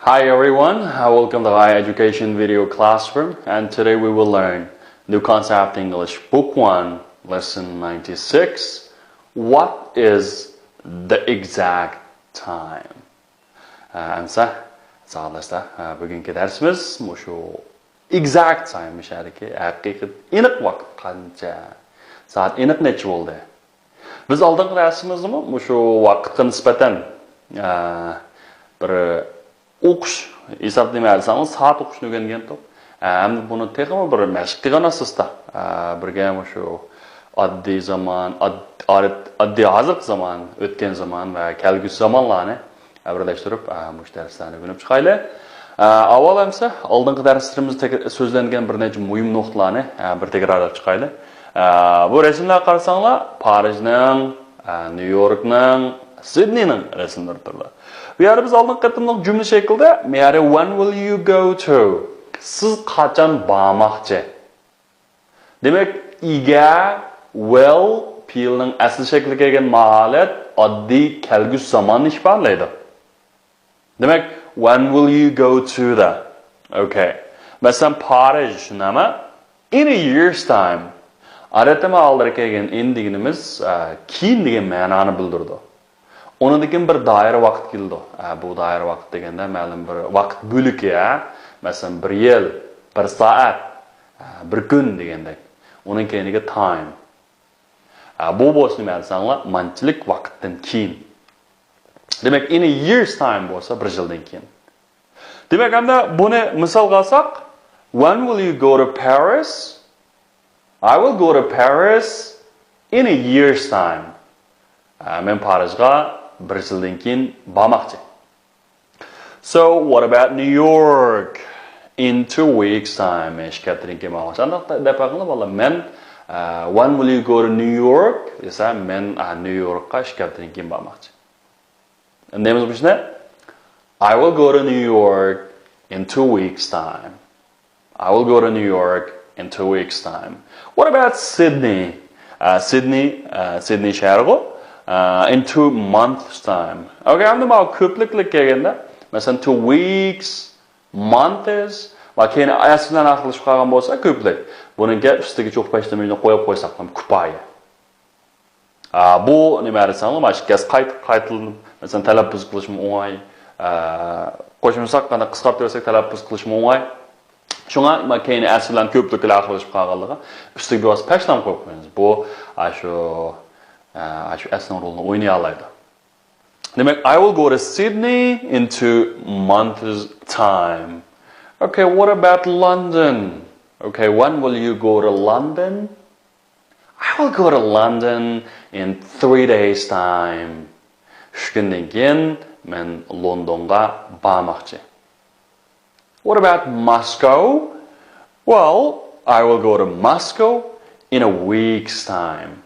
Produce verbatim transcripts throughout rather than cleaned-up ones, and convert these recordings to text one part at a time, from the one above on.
Hi everyone, uh, welcome to High Education Video Classroom, and today we will learn New Concept English Book one, Lesson ninety-six. What is the exact time? ئەمسە ساۋاقداشلار، بۈگۈنكى دەرسىمىز مۇشۇ exact time، مۇشۇ يەردىكى ھەقىقىي ئېنىق ۋاقىت قانچە؟ سائەت ئېنىق نەچچە بولدى؟ بىز ئالدىنقى دەرسىمىزدىمۇ مۇشۇ ۋاقىتقا نىسبەتەن، ئە، بىر ئوقۇش ھېسابلىما دېسەڭلار، سائەت ئوقۇشنى ئۆگەنگەنتۇق. ئە، ھەم بۇنى تېخىمۇ بىر مەشىق قىلغان ئاساستا، ئە، بىرگە مۇشۇ ئاددىي زامان، ئاد-، ئاد-، ئاددىي ھازىرقى زامان، ئۆتكەن زامان ۋە كەلگۈسى زامانلارنى ئە، بىرلەشتۈرۈپ، ئە، مۇشۇ دەرسلەرنى ئۆگىنىپ چىقايلى. ئە، ئاۋۋال ئەمسە ئالدىنقى دەرسلىرىمىزدە تەك-، سۆزلەنگەن بىر نەچچە مۇھىم نۇقتىلارنى، ئە، بىر تەكرارلاپ چىقايلى. ئە، بۇ رەسىملەرگە قارىساڭلار، پارىژنىڭ، ئە، نيۇ يوركنىڭ، سىدنېينىڭ رەسىملىرىدۇر. بۇ يەردە بىز ئالدىنقى قېتىملىق جۈملە شەكلىدە، مەيەردە، When will you go to? سىز قاچان بارماقچى؟ دېمەك، ئىگە، will پېئىلنىڭ ئەسلى شەكلىگە كەلگەن ماھالەت ئاددىي كەلگۈسى زاماننى ئىپادىلەيدۇ. دېمەك، when will you go to the؟ Okay. مەسىلەن، پارىژ، شۇنداقمۇ؟ In a year's time. ئادەتتە مانا ئالدىرا كەلگەن in دېگىنىمىز، ئە، كېيىن دېگەن مەنانى بىلدۈرىدۇ. ئۇنىڭدىن كېيىن بىر دائىرە ۋاقىت كېلىدۇ. ئە، بۇ دائىرە ۋاقىت دېگەندە مەلۇم بىر ۋاقىت بۆلىكى، ھە؟ مەسىلەن، بىر يىل، بىر سائەت، ئە، بىر كۈن دېگەندەك. ئۇنىڭ كەينىگە time. ئە، بۇ بولسا نېمە دېسەڭلار، مانچىلىك ۋاقىتتىن كېيىن. دېمەك، in a year's time بولسا بىر يىلدىن كېيىن. دېمەك، ئەمدى بۇنى مىسالغا ئالساق، When will you go to Paris? I will go to Paris in a year's time. ئە، مەن پارىژغا بىر يىلدىن كېيىن بارماقچى. So, what about New York in two weeks' time? مەن ئىككى ھەپتىدىن كېيىن بارماقچى. ئانداق دەپ باقىڭلار، بالىلار. مەن، ئە، When will you go to New York دېسە، مەن، ئە، نيۇ يوركقا ئىككى ھەپتىدىن كېيىن بارماقچى. دەيمىز بۇ ئىشنى. I will go to New York in two weeks' time. I will go to New York in two weeks' time. What about Sydney? ئە، سىدنېي، ئە، سىدنېي شەھىرىغۇ، ئە، in two months' time. Okay، ئەمدى ماۋۇ كۆپلۈكلۈك كەلگەندە، مەسىلەن، two weeks، months، ۋە كېيىن s بىلەن ئاخىرلىشىپ قالغان بولسا كۆپلۈك. بۇنىڭكى ئۈستىگە چوقۇ پەشتىمىجنى قويۇپ قويساقلا كۇپايە. ئا، بۇ نېمە دېسەڭلار، مانا شۇ گەپ قايتا قايتىلىنىپ، مەسىلەن، تەلەپپۇز قىلىشمۇ ئوڭاي. ئا، قوشمىساق، قانداق قىسقارتىۋەرسەك تەلەپپۇز قىلىشمۇ ئوڭاي. شۇڭا مانا كەينى s بىلەن كۆپلۈك بىلەن ئاخىرلىشىپ قالغانلىقىغا ئۈستىگە بىر ئاز پەشنام قويۇپ قويىمىز. بۇ، ئا، شۇ، ئا، شۇ s نىڭ رولىنى ئوينىيالايدۇ. دېمەك، I will go to Sydney in two months' time. Okay, what about London? Okay, when will you go to London? I will go to London in three days' time. ئۈچ كۈندىن كېيىن مەن لوندونغا بارماقچى. What about Moscow? Well, I will go to Moscow in a week's time.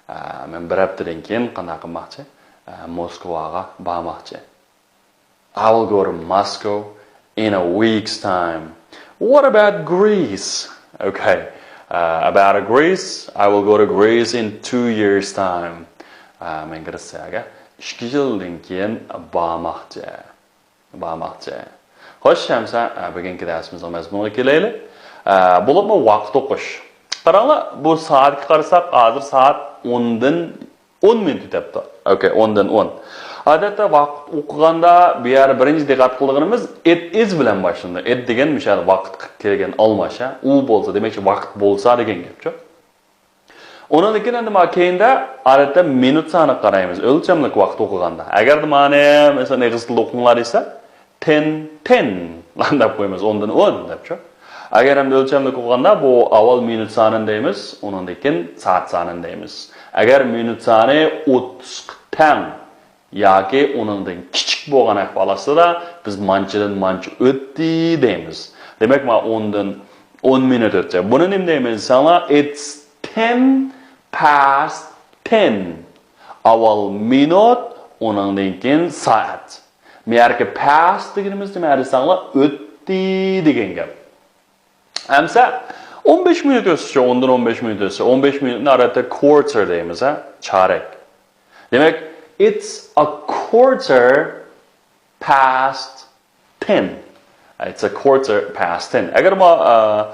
ئە، مەن بىر ھەپتىدىن كېيىن قانداق قىلماقچى؟ ئە، موسكۋاغا بارماقچى. I will go to Moscow in a week's time. What about Greece? Okay. Uh, about Greece, I will go to Greece in two years' time. ئە، مەن گرېتسىيەگە ئىككى يىلدىن كېيىن بارماقچى. بارماقچى. خوش، ئەمسە، ئە، بۈگۈنكى دەرسىمىزنىڭ مەزمۇنىغا كېلەيلى. ئە، بولۇپمۇ ۋاقىت ئوقۇش. قاراڭلار، بۇ سائەتكە قارىساق، ھازىر سائەت ئوندىن ئون مىنۇت ئۆتەپتۇ. ئوكەي، ئوندىن ئون. ئادەتتە ۋاقىت ئوقۇغاندا بۇ يەردە بىرىنچى دىققەت قىلىدىغىنىمىز it is بىلەن باشلىنىدۇ. It دېگەن مۇشۇ يەردە ۋاقىتقا كەلگەن ئالماش، ھە؟ ئۇ بولسا، دېمەكچى، ۋاقىت بولسا دېگەن گەپچۇ. ئۇنىڭدىن كېيىن ئەمدى مانا كەينىدە ئادەتتە مىنۇت سانىغا قارايمىز، ئۆلچەملىك ۋاقىت ئوقۇغاندا. ئەگەردە مانا، مەسىلەن، ئېغىز تىلدا ئوقۇڭلار دېسە، تېن، تېن دەپ قويىمىز، ئوندىن ئون دەپچۇ. ئەگەر ئەمدى ئۆلچەملىك ئوقۇغاندا بۇ ئاۋۋال مىنۇت سانىنى دەيمىز، ئۇنىڭدىن كېيىن سائەت سانىنى دەيمىز. ئەگەر مىنۇت سانى ئوتتۇزغا تەڭ ياكى ئۇنىڭدىن كىچىك بولغان ئەھۋال ئاستىدا بىز مانچىدىن مانچە ئۆتتى دەيمىز. دېمەك، مانا ئوندىن ئون مىنۇت ئۆتتى. بۇنى نېمە دەيمىز دېسەڭلار، it's ten past ten. ئاۋۋال مىنۇت، ئۇنىڭدىن كېيىن سائەت. مەيەردىكى past دېگىنىمىز نېمە دېسەڭلار، ئۆتتى دېگەن گەپ. ئەمسە ئون بەش مىنۇت ئۆتسىچۇ، ئوندىن ئون بەش مىنۇت ئۆتسە، ئون بەش مىنۇتنى ئادەتتە quarter دەيمىز، ھە؟ چارەك. دېمەك، it's a quarter past ten. It's a quarter past ten. ئەگەر ما، ئە،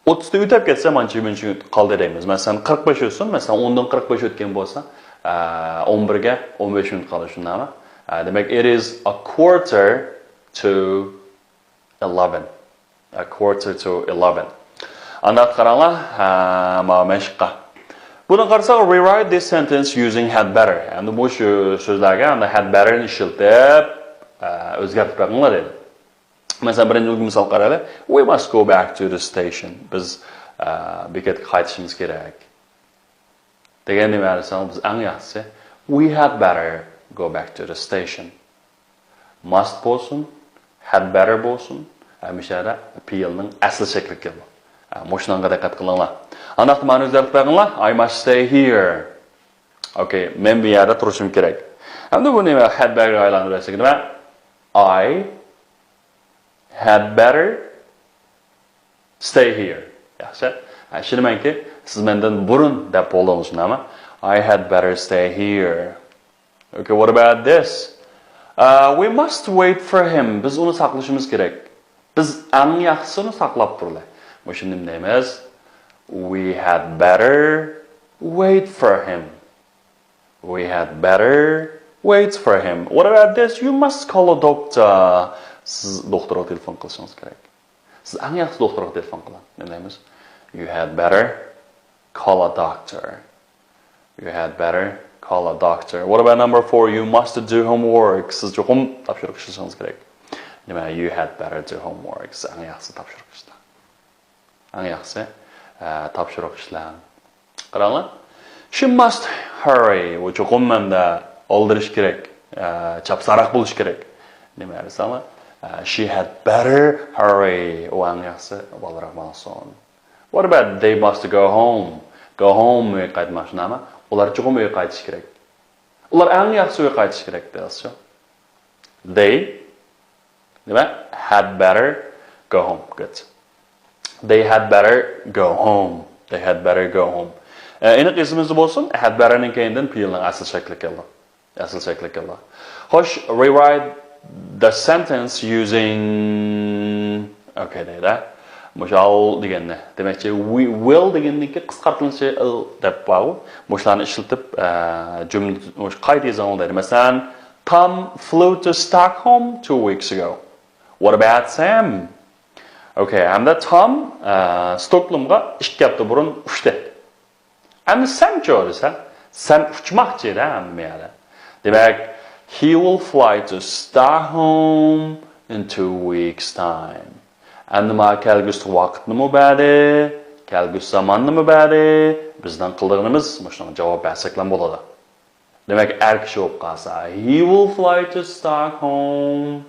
ئوتتۇزدا ئۆتەپ كەتسە، مانچە مىنۇت قالدى دەيمىز. مەسىلەن، قىرىق بەش ئۆتسۇن، مەسىلەن، ئوندىن قىرىق بەش ئۆتكەن بولسا، ئە، ئون بىرگە ئون بەش مىنۇت قالدى، شۇنداقمۇ؟ ئە، دېمەك، it is a quarter to eleven. A quarter to eleven. ئانداق قاراڭلار، ھە، ماۋۇ مەشىققە. بۇنى قارىساق، rewrite this sentence using had better. ئەمدى مۇشۇ سۆزلەرگە ئەمدى had betterنى ئىشلىتىپ، ئە، ئۆزگەرتىپ بېقىڭلار دەيدۇ. مەسىلەن، بىرىنچى ئۇلگە مىسال قارايلى. We must go back to the station. بىز، ئە، بېكەتكە قايتىشىمىز كېرەك. دېگەن نېمە دېسەڭ، بىز ئەڭ ياخشىسى، we had better go back to the station. Must بولسۇن، had better بولسۇن، ھەممە يەردە پېئىلنىڭ ئەسلى شەكلى كېلىدۇ. ھە، مۇشۇنىڭغا دىققەت قىلىڭلار. ئانداقتا مانا ئۆزگەرتىپ بەرگىنلار، I must stay here. ئوكەي، مەن بۇ يەردە تۇرۇشۇم كېرەك. ئەمدى بۇ نېمە؟ Had betterغا ئايلاندۇرۇۋەتسەك نېمە؟ I had better stay here. ياخشى. ھە، ئىشىنىمەنكى، سىز مەندىن بۇرۇن دەپ بولدىڭىز، شۇنداقمۇ؟ I had better stay here. Okay, what about this? Uh, we must wait for him. بىز ئۇنى ساقلىشىمىز كېرەك. بىز ئەڭ ياخشىسىنى ساقلاپ تۇرىلى. مۇشۇنى نېمە دەيمىز؟ We had better wait for him. We had better wait for him. What about this? You must call a doctor. سىز دوختۇرغا تېلېفون قىلىشىڭىز كېرەك. سىز ئەڭ ياخشى دوختۇرغا تېلېفون قىلىڭ. نېمە دەيمىز؟ You had better call a doctor. You had better call a doctor. What about number four? You must do homework. سىز چوقۇم تاپشۇرۇق ئىشلىشىڭىز كېرەك. نېمە؟ You had better do homework. سىز ئەڭ ياخشىسى تاپشۇرۇق ئىشلەڭ. ئەڭ ياخشىسى، ئە، تاپشۇرۇق ئىشلەڭ. قاراڭلار. She must hurry. ئۇ چوقۇم مەندە ئالدىرىش كېرەك. ئە، چاپسانراق بولۇش كېرەك. نېمە دېسەڭلار؟ ئە، she had better hurry. ئۇ ئەڭ ياخشىسى بالدۇرراق ماڭسۇن. What about they must go home? Go home، ئۆيگە قايتماق، شۇنداقمۇ؟ ئۇلار چوقۇم ئۆيگە قايتىشى كېرەك. ئۇلار ئەڭ ياخشى ئۆيگە قايتىشى كېرەك، دەيسىزچۇ؟ They، نېمە؟ Had better go home. Good. They had better go home. They had better go home. ئە، ئېنىق ئېسىمىزدە بولسۇن، had betterنىڭ كەينىدىن پېئىلنىڭ ئەسلى شەكلى كېلىدۇ. ئەسلى شەكلى كېلىدۇ. خوش، rewrite the sentence using، okay دەيدۇ. مۇشۇ ئال دېگەننى. دېمەكچى، we، will دېگەننىڭكى قىسقارتىلىشى ئىل دەپ بارغۇ. مۇشۇلارنى ئىشلىتىپ، ئە، جۈملە، مۇشۇ قايتا يېزىڭلار دەيدۇ. مەسىلەن، Tom flew to Stockholm two weeks ago. What about Sam? Okay، ھەمدە تام، ئە، ستوكلۇمغا ئىككى ھەپتە بۇرۇن ئۇچتى. ئەمدى سەمچۇ دېسە، سەم ئۇچماقچى دە ئەمدى مەيەردە. دېمەك، he will fly to Stockholm in two weeks time. ئەمدى ماڭا كەلگۈسى ۋاقىتنىمۇ بەردى، كەلگۈسى زاماننىمۇ بەردى. بىزنىڭ قىلىدىغىنىمىز مۇشۇنىڭغا جاۋاب بەرسەكلا بولىدۇ. دېمەك، ئەر كىشى بولۇپ قالسا، he will fly to Stockholm.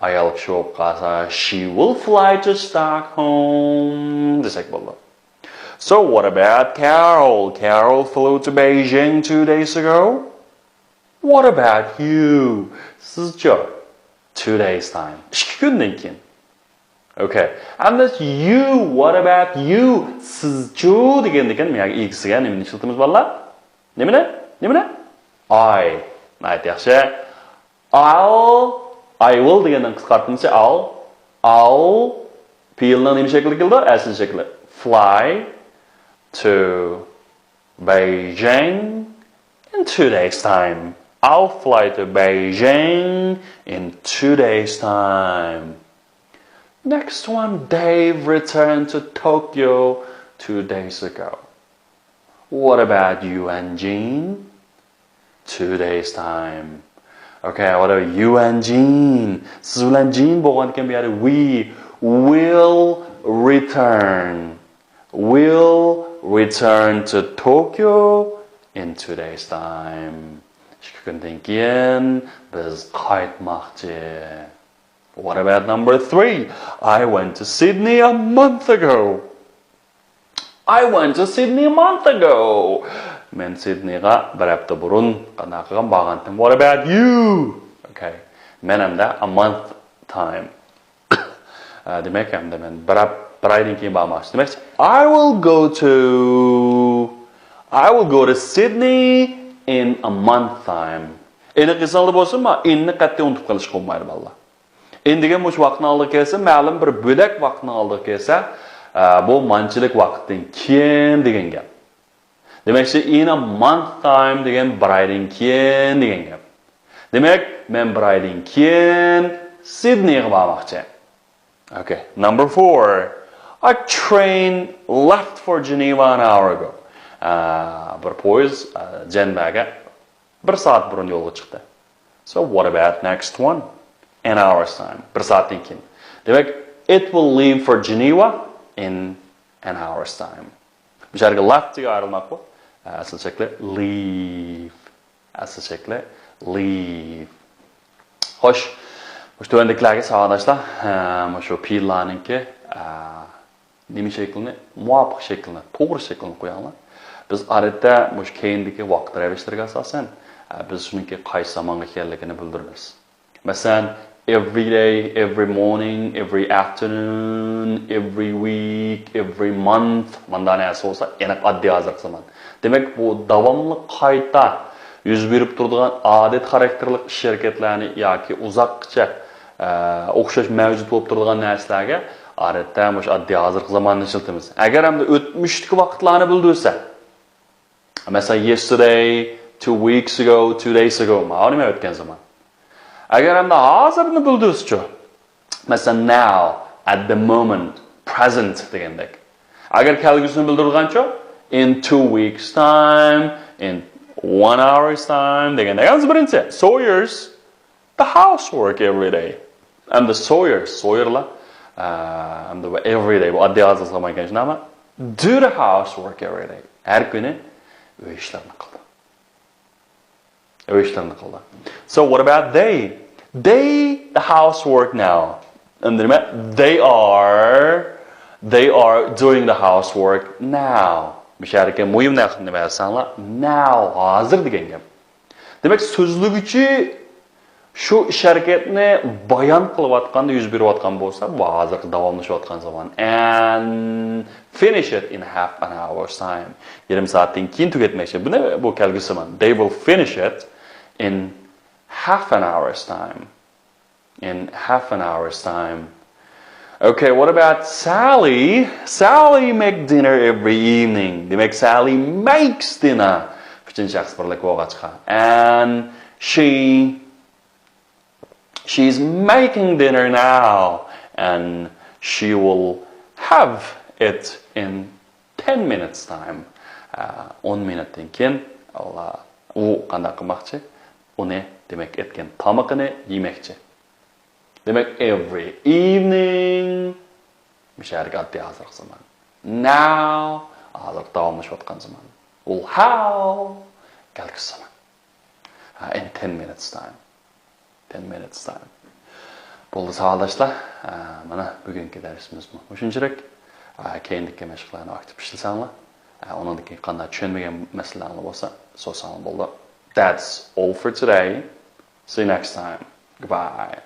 ئايال كىشى بولۇپ قالسا، she will fly to Stockholm دېسەك بولىدۇ. So what about Carol? Carol flew to Beijing two days ago. What about you? سىزچۇ؟ Two days time. ئىككى كۈندىن كېيىن. Okay. And that's you. What about you? سىزچۇ دېگەندىكىن، ياكى ئىگىسىگە نېمىنى ئىشلىتىمىز، بالىلار؟ نېمىنى؟ نېمىنى؟ I. ناھايىتى ياخشى. I'll، I will دېگەننىڭ قىسقارتمىسى I'll. I'll پېئىلنىڭ نېمە شەكلى كېلىدۇ؟ ئەسلى شەكلى. Fly to Beijing in two days' time. I'll fly to Beijing in two days' time. Next one, Dave returned to Tokyo two days ago. What about you and Jean? Two days' time. Okay, what about you and Jean? سىز بىلەن جىن بولغاندىكىن بۇ يەردە we will return. Will return to Tokyo in two days' time. ئىككى كۈندىن كېيىن بىز قايتماقچى. What about number three? I went to Sydney a month ago. I went to Sydney a month ago. مەن سىدنېيغا بىر ھەپتە بۇرۇن قانداق قىلغان بارغانتىم. What about you? Okay. مەن ئەمدى a month time. ئە، دېمەك، ئەمدى مەن بىر ھەپ-، بىر ئايدىن كېيىن بارماقچى. دېمەك، I will go to، I will go to Sydney in a month time. ئېنىق ئېسىڭلاردا بولسۇن، ما، in نى قەتئىي ئۇنتۇپ قېلىشقا بولمايدۇ، بالىلار. in دېگەن مۇشۇ ۋاقىتنىڭ ئالدىغا كەلسە، مەلۇم بىر بۆلەك ۋاقىتنىڭ ئالدىغا كەلسە، ئە، بۇ مانچىلىك ۋاقىتتىن كېيىن دېگەن گەپ. دېمەكچى، in a month time دېگەن بىر ئايدىن كېيىن دېگەن گەپ. دېمەك، مەن بىر ئايدىن كېيىن سىدنېيغا بارماقچى. Okay, number four. A train left for Geneva an hour ago. ئە، بىر پويىز، ئە، جەنۋەگە بىر سائەت بۇرۇن يولغا چىقتى. So what about next one? An hour's time. بىر سائەتتىن كېيىن. دېمەك، it will leave for Geneva in an hour's time. مۇشۇ يەرگە left دېگەن ئايرىلماق بۇ. ئە، ئەسلى شەكلى leave. ئەسلى شەكلى leave. خوش. مۇشۇ تۆۋەندىكىلەرگە ساۋاقداشلار، ئە، مۇشۇ پېئىللارنىڭكى، ئە، نېمە شەكلىنى، مۇۋاپىق شەكلىنى، توغرا شەكلىنى قويۇڭلار. بىز ئادەتتە مۇشۇ كەينىدىكى ۋاقىت رەۋىشلىرىگە ئاساسەن، ئە، بىز شۇنىڭكى قايسى زامانغا ئىكەنلىكىنى بىلدۈرىمىز. مەسىلەن، every day, every morning, every afternoon, every week, every month، مانداق نەرسە بولسا، ئېنىق ئاددىي ھازىرقى زامان. دېمەك، بۇ داۋاملىق قايتا يۈز بېرىپ تۇرىدىغان ئادەت خاراكتېرلىك ئىش-ھەرىكەتلەرنى ياكى ئۇزاققىچە، ئە، ئوخشاش مەۋجۇت بولۇپ تۇرىدىغان نەرسىلەرگە ئادەتتە مۇشۇ ئاددىي ھازىرقى زاماننى ئىشلىتىمىز. ئەگەر ئەمدى ئۆتمۈشتىكى ۋاقىتلارنى بىلدۈرسە، مەسىلەن، yesterday, two weeks ago, two days ago، ماۋۇ نېمە ئۆتكەن زامان. ئەگەر ئەمدى ھازىرنى بىلدۈرسىچۇ؟ مەسىلەن، now، at the moment، present دېگەندەك. ئەگەر كەلگۈسىنى بىلدۈرىدىغانچۇ؟ In two weeks time، in one hour's time دېگەندەك. يەنە بىرىنچى، Sawyers the housework every day. ئەمدى Sawyer، سويېرلار، ئە، ئەمدى بۇ every day، بۇ ئاددىي ھازىرقى زامان ئىكەن، شۇنداقمۇ؟ Do the housework every day. ھەر كۈنى ئۆي ئىشلىرىنى قىلىدۇ. ئۆي ئىشلىرىنى قىلىدۇ. So what about they? They the housework now. ئەمدى نېمە؟ They are، they are doing the housework now. مۇشۇ يەردىكى مۇھىم نەرسىنى بىلسەڭلار، now، ھازىر دېگەن گەپ. دېمەك، سۆزلىگۈچى شۇ ئىش-ھەرىكەتنى بايان قىلىۋاتقاندا يۈز بېرىۋاتقان بولسا، بۇ ھازىرقى داۋاملىشىۋاتقان زامان. And finish it in half an hour's time. يېرىم سائەتتىن كېيىن تۈگەتمەكچى. بۇنى، بۇ كەلگۈسى زامان. They will finish it in half an hour's time. In half an hour's time. Okay, what about Sally? Sally make dinner every evening. دېمەك، Sally makes dinner. ئۈچىنچى شەخس بىرلىك بولغاچقا. And she، she's making dinner now. And she will have it in ten minutes time. ئە، ئون مىنۇتتىن كېيىن ئۇ قانداق قىلماقچى؟ ئۇنى، دېمەك، ئەتكەن تامىقىنى يېمەكچى. دېمەك، every evening. مۇشۇ يەردىكى ئاددىي ھازىرقى زامان. Now، ھازىر داۋاملىشىۋاتقان زامان. Will، how، كەلگۈسى زامان. ھە، in ten minutes time. Ten minutes time. بولدى ساۋاقداشلار، ئە، مانا بۈگۈنكى دەرسىمىزمۇ مۇشۇنچىلىك. ئە، كەينىدىكى مەشىقلەرنى ئاكتىپ ئىشلىسەڭلار، ئە، ئۇنىڭدىكى قانداق چۈشەنمىگەن مەسىلىلەرڭلار بولسا سورىساڭلار بولىدۇ. That's all for today. See you next time. Goodbye.